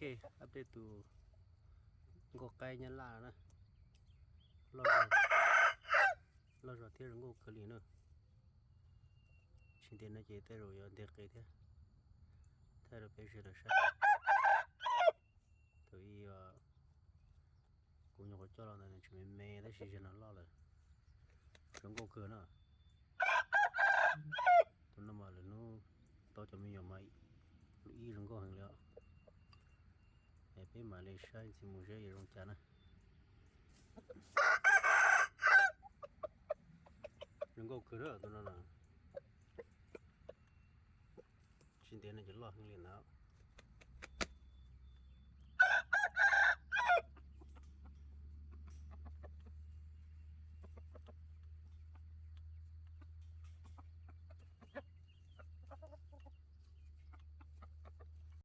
Update tus nkauj qaib nyab laj na, loj zog, loj zog thiab zoo nkauj kawg li na. Tsis ntev no ces tej zaum yuav ntev qis thiab. Thaij rau peb sawv daws saib. Thaum ub kuv nyuam qhuav coj los ntawd nws tseem me me tab sis zaum no loj lawm. Zoo nkauj kawg na. Tus no mas lwm hnub tau cov me nyuam mas lub ib zoo nkauj heev li os. Es peb mam li saib ntxiv mus seb yuav zoo cas na. Zoo nkauj kawg na tus no na. Tsis ntev no ces loj heev li ntawd.